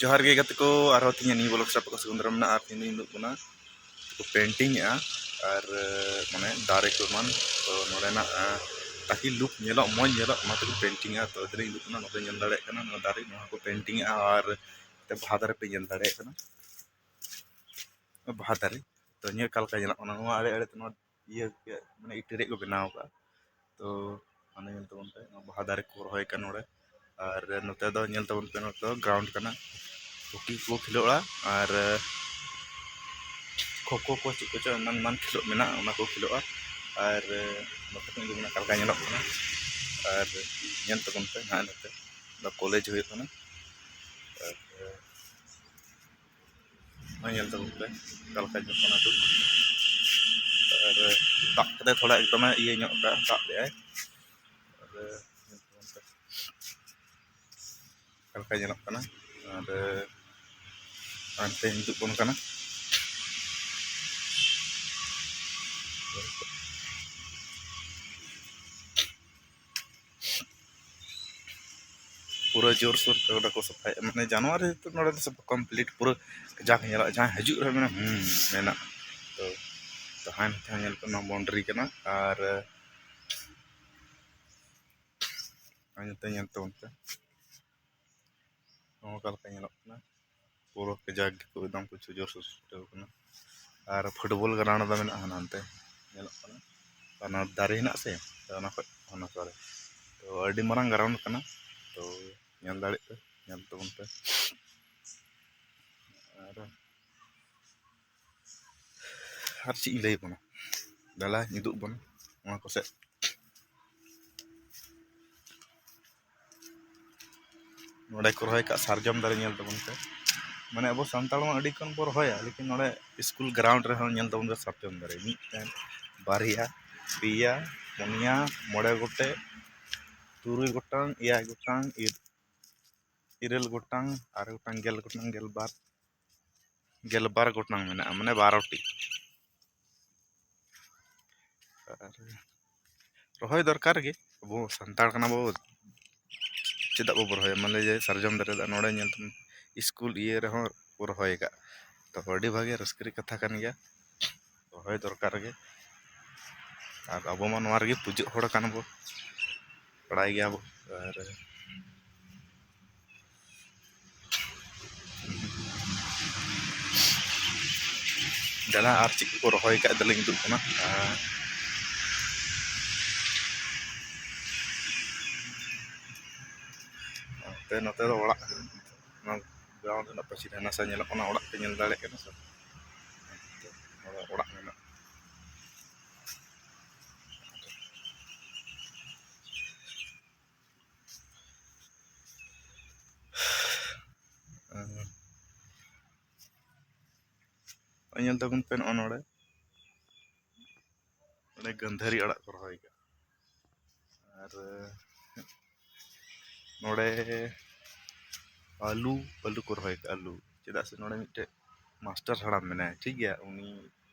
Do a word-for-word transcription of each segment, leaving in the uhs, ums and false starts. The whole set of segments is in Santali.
ᱡᱚᱦᱟᱨ ᱜᱮ ᱜᱟᱛᱮ ᱠᱚ, ᱟᱨᱦᱚᱸ ᱛᱤᱦᱤᱧ ᱱᱤᱭᱩ ᱵᱞᱚᱜ ᱥᱟᱯ ᱠᱚ ᱥᱟᱹᱜᱩᱱ ᱫᱟᱨᱟᱢ ᱢᱮᱱᱟᱜᱼᱟ᱾ ᱟᱨ ᱛᱤᱦᱤᱧ ᱫᱚᱧ ᱩᱫᱩᱜ ᱠᱟᱱᱟ ᱠᱚ ᱯᱮᱱᱴᱤᱝ ᱮᱜᱼᱟ ᱟᱨ, ᱢᱟᱱᱮ, ᱫᱟᱨᱮ ᱠᱚ ᱮᱢᱟᱱ᱾ ᱛᱚ ᱱᱚᱰᱮᱱᱟᱜ ᱛᱟᱠᱤ ᱞᱩᱠ ᱧᱮᱞᱚᱜ, ᱢᱚᱡᱽ ᱧᱮᱞᱚᱜ, ᱚᱱᱟ ᱛᱮᱠᱚ ᱯᱮᱱᱴᱤᱝ ᱮᱜᱼᱟ᱾ ᱛᱚ ᱤᱧ ᱩᱫᱩᱜ ᱠᱟᱱᱟ, ᱱᱚᱰᱮ ᱧᱮᱞ ᱫᱟᱲᱮᱭᱟᱜ ᱠᱟᱱᱟ ᱱᱚᱣᱟ ᱫᱟᱨᱮ, ᱱᱚᱣᱟ ᱠᱚ ᱯᱮᱱᱴᱤᱝ ᱮᱜᱼᱟ᱾ ᱟᱨ ᱱᱚᱛᱮ ᱵᱟᱦᱟ ᱫᱟᱨᱮ ᱯᱮ ᱧᱮᱞ ᱫᱟᱲᱮᱭᱟᱜ ᱠᱟᱱᱟ, ᱵᱟᱦᱟ ᱫᱟᱨᱮ᱾ ᱛᱚ ᱱᱤᱭᱟᱹ ᱚᱠᱟ ᱞᱮᱠᱟ ᱧᱮᱞᱚᱜ ᱠᱟᱱᱟ, ᱱᱚᱣᱟ ᱟᱲᱮ ᱟᱲᱮ ᱛᱮ ᱱᱚᱣᱟ ᱤᱭᱟᱹ ᱜᱮ, ᱢᱟᱱᱮ, ᱤᱴᱟᱹ ᱨᱮᱭᱟᱜ ᱠᱚ ᱵᱮᱱᱟᱣ ᱟᱠᱟᱫᱼᱟ᱾ ᱛᱚ ᱢᱟᱱᱮ, ᱧᱮᱞ ᱛᱟᱵᱚᱱ ᱯᱮ, ᱱᱚᱣᱟ ᱵᱟᱦᱟ ᱫᱟᱨᱮ ᱠᱚ ᱨᱚᱦᱚᱭ ᱠᱟᱱᱟ ᱱᱚᱰᱮ᱾ ᱟᱨ ᱱᱚᱛᱮ ᱫᱚ ᱧᱮᱞ ᱛᱟᱵᱚᱱ ᱯᱮ, ᱱᱚᱛᱮ ᱫᱚ ᱜᱨᱟᱣᱩᱱᱰ ᱠᱟᱱᱟ, ᱦᱚᱠᱤ ᱠᱚ ᱠᱷᱮᱞᱳᱜᱼᱟ᱾ ᱟᱨ ᱠᱷᱳ ᱠᱷᱳ ᱠᱚ ᱪᱮᱫ ᱠᱚᱪᱚ ᱮᱢᱟᱱ ᱮᱢᱟᱱ ᱠᱷᱮᱞᱳᱜ ᱢᱮᱱᱟᱜᱼᱟ, ᱚᱱᱟ ᱠᱚ ᱠᱷᱮᱞᱳᱜᱼᱟ᱾ ᱟᱨ ᱱᱚᱛᱮ ᱠᱷᱚᱱ ᱫᱚ ᱚᱠᱟ ᱞᱮᱠᱟ ᱧᱮᱞᱚᱜ ᱠᱟᱱᱟ᱾ ᱟᱨ ᱧᱮᱞ ᱛᱟᱵᱚᱱ ᱯᱮ ᱱᱟᱦᱟᱜ, ᱱᱚᱛᱮ ᱫᱚ ᱠᱚᱞᱮᱡᱽ ᱦᱩᱭᱩᱜ ᱠᱟᱱᱟ᱾ ᱟᱨ ᱱᱚᱜᱼᱚᱭ ᱧᱮᱞ ᱛᱟᱵᱚᱱ ᱯᱮ, ᱚᱠᱟ ᱞᱮᱠᱟ ᱧᱮᱞᱚᱜ ᱠᱟᱱᱟ ᱫᱩ᱾ ᱟᱨ ᱫᱟᱜ ᱠᱟᱛᱮ ᱛᱷᱚᱲᱟ ᱮᱠᱫᱚᱢᱮ ᱤᱭᱟᱹ ᱧᱚᱜ ᱠᱟᱜᱼᱟ, ᱫᱟᱜ ᱞᱮᱜᱼᱟᱭ᱾ ᱟᱨ ᱧᱮᱞ ᱛᱟᱵᱚᱱ ᱯᱮ, ᱚᱠᱟ ᱞᱮᱠᱟ ᱧᱮᱞᱚᱜ ᱠᱟᱱᱟ᱾ ᱟᱨ ᱦᱟᱱᱛᱮ ᱦᱤᱡᱩᱜ ᱵᱚᱱ ᱠᱟᱱᱟ᱾ ᱯᱩᱨᱟᱹ ᱡᱳᱨᱥᱳᱨ ᱛᱮ ᱚᱸᱰᱮ ᱠᱚ ᱥᱟᱯᱷᱟᱭᱮᱫᱼᱟ, ᱢᱟᱱᱮ, ᱡᱟᱱᱩᱣᱟᱨᱤ ᱛᱮ ᱱᱚᱰᱮ ᱫᱚ ᱥᱟᱯᱷᱟ ᱠᱚᱢᱯᱞᱤᱴ, ᱯᱩᱨᱟᱹ ᱠᱟᱡᱟᱠ ᱧᱮᱞᱚᱜᱼᱟ᱾ ᱡᱟᱦᱟᱸᱭ ᱦᱤᱡᱩᱜ ᱨᱮᱦᱚᱸ ᱢᱮᱱᱟ, "ᱦᱩᱸ, ᱢᱮᱱᱟᱜᱼᱟ᱾" ᱛᱚ, ᱛᱟᱦᱮᱱ ᱛᱟᱦᱮᱸ ᱧᱮᱞ ᱯᱮ, ᱱᱚᱣᱟ ᱵᱟᱣᱩᱱᱰᱟᱨᱤ ᱠᱟᱱᱟ᱾ ᱟᱨ ᱱᱚᱜᱼᱚᱭ ᱱᱚᱛᱮ ᱧᱮᱞ ᱛᱟᱵᱚᱱ ᱯᱮ, ᱱᱚᱜᱼᱚ ᱱᱚᱝᱠᱟ ᱞᱮᱠᱟ ᱧᱮᱞᱚᱜ ᱠᱟᱱᱟ᱾ ᱯᱩᱨᱟᱹ ᱠᱟᱡᱟᱠ ᱜᱮᱠᱚ ᱮᱠᱫᱚᱢ ᱠᱚ ᱡᱳᱨ ᱥᱳᱨ ᱪᱷᱩᱴᱟᱹᱣ ᱠᱟᱱᱟ᱾ ᱟᱨ ᱯᱷᱩᱴᱵᱚᱞ ᱜᱨᱟᱣᱩᱱᱰ ᱫᱚ ᱢᱮᱱᱟᱜᱼᱟ ᱦᱟᱱᱟ ᱦᱟᱱᱛᱮ ᱧᱮᱞᱚᱜ ᱠᱟᱱᱟ, ᱚᱱᱟ ᱫᱟᱨᱮ ᱦᱮᱱᱟᱜ ᱥᱮ, ᱚᱱᱟ ᱠᱷᱚᱡ ᱚᱱᱟ ᱠᱚᱨᱮ᱾ ᱛᱚ ᱟᱹᱰᱤ ᱢᱟᱨᱟᱝ ᱜᱨᱟᱣᱩᱱᱰ ᱠᱟᱱᱟ, ᱛᱚ ᱧᱮᱞ ᱫᱟᱲᱮᱭᱟᱜ ᱯᱮ, ᱧᱮᱞ ᱛᱟᱵᱚᱱ ᱯᱮ᱾ ᱟᱨ ᱟᱨ ᱪᱮᱫ ᱤᱧ ᱞᱟᱹᱭ ᱟᱵᱚᱱᱟ, ᱫᱮᱞᱟ ᱤᱫᱩᱜ ᱵᱚᱱ ᱱᱚᱣᱟ ᱠᱚᱥᱮᱫ᱾ ᱱᱚᱰᱮ ᱠᱚ ᱨᱚᱦᱚᱭ ᱠᱟᱜ ᱥᱟᱨᱡᱚᱢ ᱫᱟᱨᱮ ᱧᱮᱞ ᱛᱟᱵᱚᱱ ᱯᱮ᱾ ᱢᱟᱱᱮ, ᱟᱵᱚ ᱥᱟᱱᱛᱟᱲ ᱢᱟ ᱟᱹᱰᱤ ᱠᱷᱚᱱ ᱵᱚ ᱨᱚᱦᱚᱭᱟ, ᱞᱮᱠᱤᱱ ᱱᱚᱰᱮ ᱥᱠᱩᱞ ᱜᱨᱟᱣᱩᱱᱰ ᱨᱮᱦᱚᱸ ᱧᱮᱞ ᱛᱟᱵᱚᱱ ᱯᱮ ᱥᱟᱨᱡᱚᱢ ᱫᱟᱨᱮ, ᱢᱤᱫᱴᱮᱱ, ᱵᱟᱨᱭᱟ, ᱯᱮᱭᱟ, ᱯᱩᱱᱭᱟ, ᱢᱚᱬᱮ ᱜᱚᱴᱮᱡ, ᱛᱩᱨᱩᱭ ᱜᱚᱴᱟᱝ, ᱮᱭᱟᱭ ᱜᱚᱴᱟᱝ, ᱤᱨ-, ᱤᱨᱟᱹᱞ ᱜᱚᱴᱟᱝ, ᱟᱨᱮ ᱜᱚᱴᱟᱝ, ᱜᱮᱞ ᱜᱚᱴᱟᱝ, ᱜᱮᱞ ᱵᱟᱨ, ᱜᱮᱞ ᱵᱟᱨ ᱜᱚᱴᱟᱝ ᱢᱮᱱᱟᱜᱼᱟ, ᱢᱟᱱᱮ ᱵᱟᱨᱚ ᱴᱤ᱾ ᱟᱨ ᱨᱚᱦᱚᱭ ᱫᱚᱨᱠᱟᱨ ᱜᱮ, ᱟᱵᱚ ᱥᱟᱱᱛᱟᱲ ᱠᱟᱱᱟ ᱵᱚ, ᱪᱮᱫᱟᱜ ᱵᱟᱵᱚ ᱨᱚᱦᱚᱭᱟ? ᱢᱟᱱᱮ ᱡᱮ ᱥᱟᱨᱡᱚᱢ ᱫᱟᱨᱮ ᱫᱚ ᱱᱚᱰᱮ ᱧᱮᱞ ᱛᱟᱵᱚᱱ, ᱥᱠᱩᱞ ᱤᱭᱟᱹ ᱨᱮᱦᱚᱸ ᱠᱚ ᱨᱚᱦᱚᱭ ᱟᱠᱟᱫ᱾ ᱛᱚ, ᱟᱹᱰᱤ ᱵᱷᱟᱜᱮ ᱨᱟᱹᱥᱠᱟᱹ ᱨᱮᱭᱟᱜ ᱠᱟᱛᱷᱟ ᱠᱟᱱ ᱜᱮᱭᱟ, ᱨᱚᱦᱚᱭ ᱫᱚᱨᱠᱟᱨ ᱜᱮ᱾ ᱟᱨ ᱟᱵᱚ ᱢᱟ ᱱᱚᱣᱟ ᱨᱮᱜᱮ ᱯᱩᱡᱟᱹᱜ ᱦᱚᱲ ᱠᱟᱱ ᱵᱚ, ᱵᱟᱲᱟᱭ ᱜᱮᱭᱟ ᱵᱚ᱾ ᱟᱨ ᱫᱮᱞᱟ ᱟᱨ ᱪᱮᱫ ᱠᱚᱠᱚ ᱨᱚᱦᱚᱭ ᱟᱠᱟᱫ, ᱫᱮᱞᱟᱧ ᱩᱫᱩᱜ ᱟᱵᱚᱱᱟ᱾ ᱟᱨ ᱱᱚᱛᱮ, ᱱᱚᱛᱮ ᱫᱚ ᱚᱲᱟᱜ, ᱚᱱᱟ ground ᱨᱮᱱᱟᱜ ᱯᱟᱹᱪᱤ ᱫᱷᱟᱨᱮ ᱱᱟᱥᱮ ᱧᱮᱞᱚᱜ ᱠᱟᱱᱟ, ᱚᱲᱟᱜ ᱯᱮ ᱧᱮᱞ ᱫᱟᱲᱮᱭᱟᱜ ᱠᱟᱱᱟ ᱥᱮ? ᱚᱲᱟᱜ ᱢᱮᱱᱟᱜᱼᱟ᱾ ᱧᱮᱞ ᱛᱟᱵᱚᱱ ᱯᱮ, ᱱᱚᱜᱼᱚ ᱱᱚᱰᱮ, ᱱᱚᱰᱮ ᱜᱟᱹᱱᱫᱷᱟᱹᱨᱤ ᱟᱲᱟᱜ ᱠᱚ ᱨᱚᱦᱚᱭ ᱠᱟᱜᱼᱟ᱾ ᱟᱨ ᱱᱚᱰᱮ ᱟᱹᱞᱩ, ᱟᱹᱞᱩ ᱠᱚ ᱨᱚᱦᱚᱭ ᱠᱟᱜᱼᱟ, ᱟᱹᱞᱩ᱾ ᱪᱮᱫᱟᱜ ᱥᱮ ᱱᱚᱰᱮ ᱢᱤᱫᱴᱮᱡ ᱢᱟᱥᱴᱟᱨ ᱦᱟᱲᱟᱢ ᱢᱮᱱᱟᱭᱟ, ᱴᱷᱤᱠ ᱜᱮᱭᱟ, ᱩᱱᱤ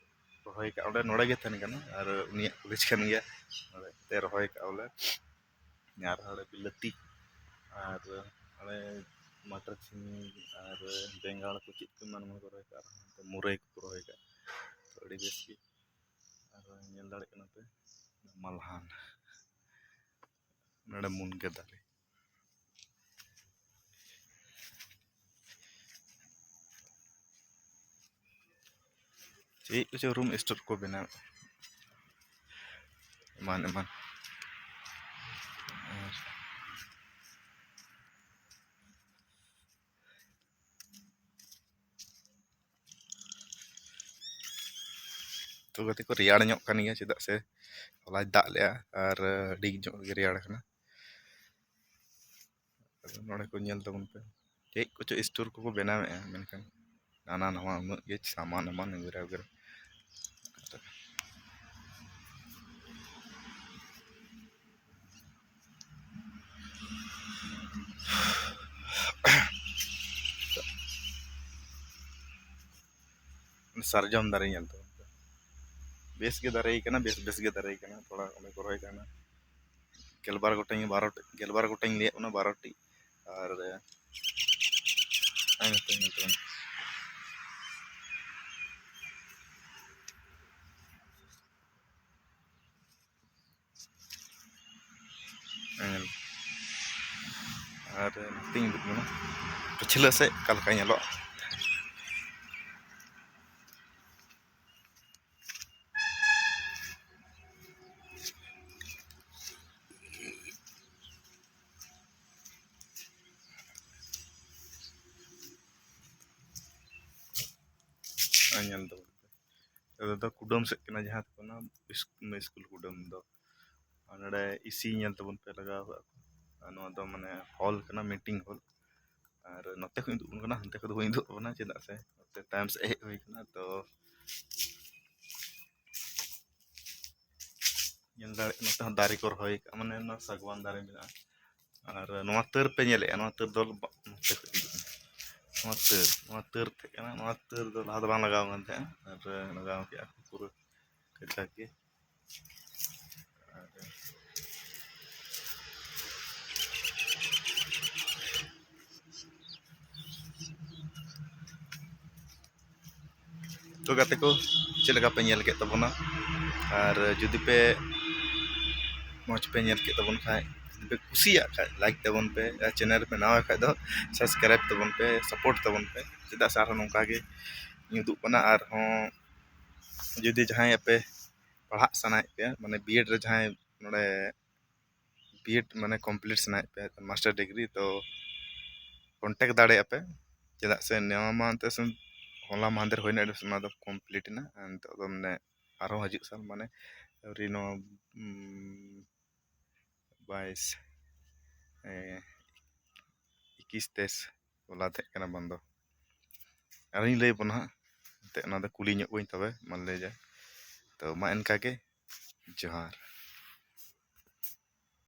ᱨᱚᱦᱚᱭ ᱠᱟᱜᱼᱟ, ᱚᱸᱰᱮ, ᱱᱚᱰᱮ ᱜᱮ ᱛᱟᱦᱮᱱ ᱠᱟᱱᱟ, ᱟᱨ ᱩᱱᱤᱭᱟᱜ ᱠᱚᱞᱮᱡᱽ ᱠᱟᱱ ᱜᱮᱭᱟ, ᱱᱚᱰᱮ ᱛᱮ ᱨᱚᱦᱚᱭ ᱠᱟᱜᱼᱟ ᱵᱚᱞᱮ᱾ ᱟᱨ ᱱᱚᱰᱮ ᱵᱤᱞᱟᱹᱛᱤ, ᱟᱨ ᱱᱚᱰᱮ ᱢᱟᱴᱟᱨ ᱪᱷᱤᱢᱤ, ᱟᱨ ᱵᱮᱸᱜᱟᱲ ᱠᱚ, ᱪᱮᱫ ᱠᱚ ᱮᱢᱟᱱ ᱮᱢᱟᱱ ᱠᱚ ᱨᱚᱦᱚᱭ ᱠᱟᱜᱼᱟ, ᱟᱨ ᱱᱚᱛᱮ ᱢᱩᱨᱟᱹᱭ ᱠᱚᱠᱚ ᱨᱚᱦᱚᱭ ᱠᱟᱜᱼᱟ᱾ ᱛᱚ, ᱟᱹᱰᱤ ᱵᱮᱥ ᱜᱮ᱾ ᱟᱨ ᱧᱮᱞ ᱫᱟᱲᱮᱭᱟᱜ ᱠᱟᱱᱟ ᱯᱮ ᱢᱟᱞᱦᱟᱱ, ᱱᱚᱰᱮ ᱢᱩᱱᱜᱟᱹ ᱫᱟᱨᱮ᱾ ᱪᱮᱫ ᱠᱚᱪᱚ ᱨᱩᱢ ᱥᱴᱳᱨ ᱠᱚ ᱵᱮᱱᱟᱣ, ᱮᱢᱟᱱ ᱮᱢᱟᱱ᱾ ᱟᱨ ᱛᱚ ᱜᱟᱛᱮ ᱠᱚ, ᱨᱮᱭᱟᱲ ᱧᱚᱜ ᱠᱟᱱ ᱜᱮᱭᱟ, ᱪᱮᱫᱟᱜ ᱥᱮ ᱦᱚᱞᱟᱭ ᱫᱟᱜ ᱞᱮᱜᱼᱟ ᱟᱨ ᱟᱹᱰᱤ ᱧᱚᱜ ᱜᱮ ᱨᱮᱭᱟᱲ ᱠᱟᱱᱟ᱾ ᱟᱫᱚ ᱱᱚᱰᱮ ᱠᱚ ᱧᱮᱞ ᱛᱟᱵᱚᱱ ᱯᱮ, ᱪᱮᱫ ᱠᱚᱪᱚ ᱥᱴᱳᱨ ᱠᱚᱠᱚ ᱵᱮᱱᱟᱣᱮᱫᱼᱟ, ᱢᱮᱱᱠᱷᱟᱱ ᱦᱟᱱᱟ ᱱᱟᱣᱟ ᱩᱱᱟᱹᱜ ᱜᱮ ᱥᱟᱢᱟᱱ ᱮᱢᱟᱱ ᱮᱜᱮᱨᱟ ᱮᱜᱮᱨᱟ᱾ ᱥᱟᱨᱡᱚᱢ ᱫᱟᱨᱮ ᱧᱮᱞ ᱛᱟᱵᱚᱱ ᱯᱮ, ᱵᱮᱥ ᱜᱮ ᱫᱟᱨᱮ ᱠᱟᱱᱟ, ᱵᱮᱥ ᱵᱮᱥ ᱜᱮ ᱫᱟᱨᱮ ᱠᱟᱱᱟ᱾ ᱛᱷᱚᱲᱟ ᱚᱸᱰᱮ ᱠᱚ ᱨᱚᱦᱚᱭ ᱠᱟᱱᱟ, ᱜᱮᱞᱵᱟᱨ ᱜᱚᱴᱟᱝ, ᱵᱟᱨᱚ ᱴᱤ, ᱜᱮᱞᱵᱟᱨ ᱜᱚᱴᱟᱝ ᱞᱟᱹᱭᱟᱫ ᱵᱚᱱᱟ, ᱵᱟᱨᱚ ᱴᱤ᱾ ᱟᱨ ᱟᱭ ᱢᱮ, ᱧᱮᱞ ᱛᱟᱵᱚᱱ᱾ ᱧᱮᱞ᱾ ᱟᱨ ᱱᱚᱛᱮᱧ ᱩᱫᱩᱜ ᱵᱚᱱᱟ ᱯᱟᱹᱪᱷᱞᱟᱹ ᱥᱮᱫ ᱚᱠᱟ ᱞᱮᱠᱟ ᱧᱮᱞᱚᱜᱼᱟ᱾ ᱟᱨ ᱧᱮᱞ ᱛᱟᱵᱚᱱ ᱯᱮ, ᱱᱚᱰᱮ ᱫᱚ ᱠᱩᱰᱟᱹᱢ ᱥᱮᱫ ᱠᱟᱱᱟ, ᱡᱟᱦᱟᱸ ᱫᱚ ᱠᱟᱱᱟ ᱤᱥ-, ᱤᱥᱠᱩᱞ ᱠᱩᱰᱟᱹᱢ ᱫᱚ᱾ ᱟᱨ ᱱᱚᱰᱮ ᱤᱥᱤ ᱧᱮᱞ ᱛᱟᱵᱚᱱ ᱯᱮ, ᱞᱟᱜᱟᱣ ᱠᱟᱜᱼᱟ ᱠᱚ᱾ ᱟᱨ ᱱᱚᱣᱟ ᱫᱚ ᱢᱟᱱᱮ ᱦᱚᱞ ᱠᱟᱱᱟ, ᱢᱤᱴᱤᱝ ᱦᱚᱞ᱾ ᱟᱨ ᱱᱚᱛᱮ ᱠᱷᱚᱱ ᱩᱫᱩᱜ ᱟᱵᱚᱱ ᱠᱟᱱᱟ, ᱦᱟᱱᱛᱮ ᱠᱷᱚᱱ ᱫᱚ ᱵᱟᱹᱧ ᱩᱫᱩᱜ ᱟᱵᱚᱱᱟ, ᱪᱮᱫᱟᱜ ᱥᱮ ᱱᱚᱛᱮ ᱛᱟᱭᱚᱢ ᱥᱮᱫ ᱦᱮᱡ ᱦᱩᱭ ᱠᱟᱱᱟ᱾ ᱛᱚ ᱧᱮᱞ ᱫᱟᱲᱮᱭᱟᱜ ᱠᱟᱱᱟ, ᱱᱚᱛᱮ ᱦᱚᱸ ᱫᱟᱨᱮ ᱠᱚ ᱨᱚᱦᱚᱭ ᱠᱟᱜᱼᱟ, ᱢᱟᱱᱮ ᱱᱚᱣᱟ ᱥᱟᱜᱣᱟᱱ ᱫᱟᱨᱮ ᱢᱮᱱᱟᱜᱼᱟ᱾ ᱟᱨ ᱱᱚᱣᱟ ᱛᱟᱹᱨ ᱯᱮ ᱧᱮᱞᱮᱜᱼᱟ, ᱱᱚᱣᱟ ᱛᱟᱹᱨ ᱫᱚ ᱵᱟ-, ᱱᱚᱛᱮ ᱠᱷᱚᱱ ᱦᱤᱡᱩᱜ ᱠᱟᱱᱟ᱾ ᱱᱚᱣᱟ ᱛᱟᱹᱨ, ᱱᱚᱣᱟ ᱛᱟᱹᱨ ᱛᱟᱦᱮᱸ ᱠᱟᱱᱟ, ᱱᱚᱣᱟ ᱛᱟᱹᱨ ᱫᱚ ᱞᱟᱦᱟ ᱫᱚ ᱵᱟᱝ ᱞᱟᱜᱟᱣ ᱠᱟᱱ ᱛᱟᱦᱮᱸᱜᱼᱟ, ᱟᱨ ᱞᱟᱜᱟᱣ ᱠᱮᱜᱼᱟ ᱠᱚ ᱯᱩᱨᱟᱹ ᱠᱟᱡᱟᱠ ᱜᱮ᱾ ᱟᱨ ᱛᱚ ᱜᱟᱛᱮ ᱠᱚ, ᱪᱮᱫ ᱞᱮᱠᱟ ᱯᱮ ᱧᱮᱞ ᱠᱮᱫ ᱛᱟᱵᱚᱱᱟ? ᱟᱨ ᱡᱩᱫᱤ ᱯᱮ ᱢᱚᱡᱽ ᱯᱮ ᱧᱮᱞ ᱠᱮᱫ ᱛᱟᱵᱚᱱ ᱠᱷᱟᱡ, ᱡᱩᱫᱤ ᱯᱮ ᱠᱩᱥᱤᱭᱟᱜ ᱠᱷᱟᱡ, ᱞᱟᱭᱤᱠ ᱛᱟᱵᱚᱱ ᱯᱮ, ᱟᱨ ᱪᱮᱱᱮᱞ ᱨᱮᱯᱮ ᱱᱟᱣᱟ ᱠᱷᱟᱡ ᱫᱚ ᱥᱟᱵᱥᱠᱨᱟᱭᱤᱵ ᱛᱟᱵᱚᱱ ᱯᱮ, ᱥᱟᱯᱳᱨᱴ ᱛᱟᱵᱚᱱ ᱯᱮ, ᱪᱮᱫᱟᱜ ᱥᱮ ᱟᱨᱦᱚᱸ ᱱᱚᱝᱠᱟ ᱜᱮ ᱧᱩᱫᱩᱜ ᱠᱟᱱᱟ᱾ ᱟᱨᱦᱚᱸ ᱡᱩᱫᱤ ᱡᱟᱦᱟᱸᱭ ᱟᱯᱮ ᱯᱟᱲᱦᱟᱜ ᱥᱟᱱᱟᱭᱮᱫ ᱯᱮᱭᱟ, ᱢᱟᱱᱮ ᱵᱤᱭᱮᱰ ᱨᱮ ᱡᱟᱦᱟᱸᱭ ᱱᱚᱰᱮ ᱵᱤᱭᱮᱰ ᱢᱟᱱᱮ ᱠᱚᱢᱯᱞᱤᱴ ᱥᱟᱱᱟᱭᱮᱫ ᱯᱮᱭᱟ, ᱢᱟᱥᱴᱟᱨ ᱰᱤᱜᱽᱨᱤ, ᱛᱚ ᱠᱚᱱᱴᱮᱠᱴ ᱫᱟᱲᱮᱭᱟᱜᱼᱟ ᱯᱮ᱾ ᱪᱮᱫᱟᱜ ᱥᱮ ᱱᱚᱣᱟ ᱢᱟ ᱮᱱᱛᱮᱫ ᱥᱩᱫᱷᱩ ᱦᱚᱞᱟ ᱢᱟᱦᱫᱮᱨ ᱦᱩᱭᱱᱟ, ᱮᱰᱢᱤᱥᱚᱱ ᱚᱱᱟ ᱫᱚ ᱠᱚᱢᱯᱞᱤᱴ ᱮᱱᱟ, ᱟᱨ ᱱᱤᱛᱚᱜ ᱫᱚ ᱢᱟᱱᱮ ᱟᱨᱦᱚᱸ ᱦᱤᱡᱩᱜ ᱥᱟᱞ ᱢᱟᱱᱮ ᱟᱹᱣᱨᱤ ᱱᱚᱣᱟ, ᱩᱢ, ᱵᱟᱭᱤᱥ, ᱮ, ᱮᱠᱤᱥ ᱛᱮᱭᱤᱥ ᱦᱚᱞᱟ ᱛᱟᱦᱮᱸ ᱠᱟᱱᱟ ᱵᱚᱱᱫᱚ᱾ ᱟᱨᱤᱧ ᱞᱟᱹᱭ ᱟᱵᱚᱱᱟ ᱦᱟᱸᱜ, ᱮᱱᱛᱮᱫ ᱚᱱᱟ ᱫᱚ ᱠᱩᱞᱤ ᱧᱚᱜ ᱠᱚᱣᱟᱧ ᱛᱚᱵᱮ, ᱢᱟ ᱞᱟᱹᱭ ᱡᱟ᱾ ᱛᱚ ᱢᱟ ᱮᱱᱠᱟ ᱜᱮ, ᱡᱚᱦᱟᱨ᱾